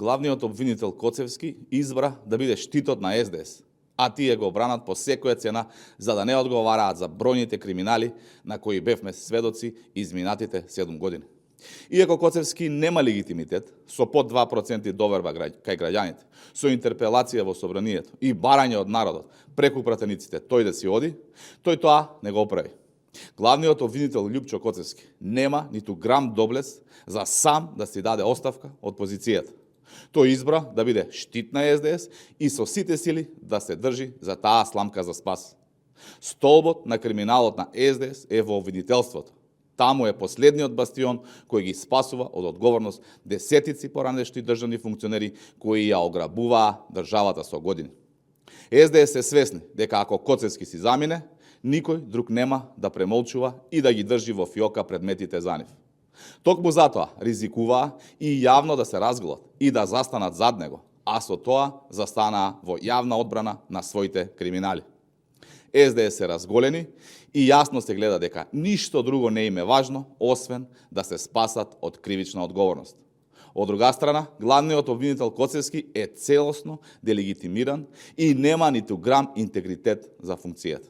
главниот обвинител Коцевски избра да биде штитот на СДС, а тие го бранат по секоја цена за да не одговараат за бројните криминали на кои бевме сведоци изминатите 7 години. Иако Коцевски нема легитимитет, со под 2% доверба кај граѓаните, со интерпелација во собранието и барање од народот преку пратениците тој да си оди, тој тоа не го прави. Главниот обвинител Љупчо Коцевски нема ниту грам доблес за сам да си даде оставка од позицијата. Тој избра да биде штит на СДС и со сите сили да се држи за таа сламка за спас. Столбот на криминалот на СДС е во обвинителството. Таму е последниот бастион кој ги спасува од одговорност десетици поранешни државни функционери кои ја ограбуваа државата со години. СДС е свесни дека ако Коцевски си замине, никој друг нема да премолчува и да ги држи во фиока предметите за нив. Токму затоа ризикуваа и јавно да се разголат и да застанат зад него, а со тоа застанаа во јавна одбрана на своите криминали. СДС се разголени и јасно се гледа дека ништо друго не им е важно, освен да се спасат од кривична одговорност. Од друга страна, главниот обвинител Коцевски е целосно делегитимиран и нема ниту грам интегритет за функцијата.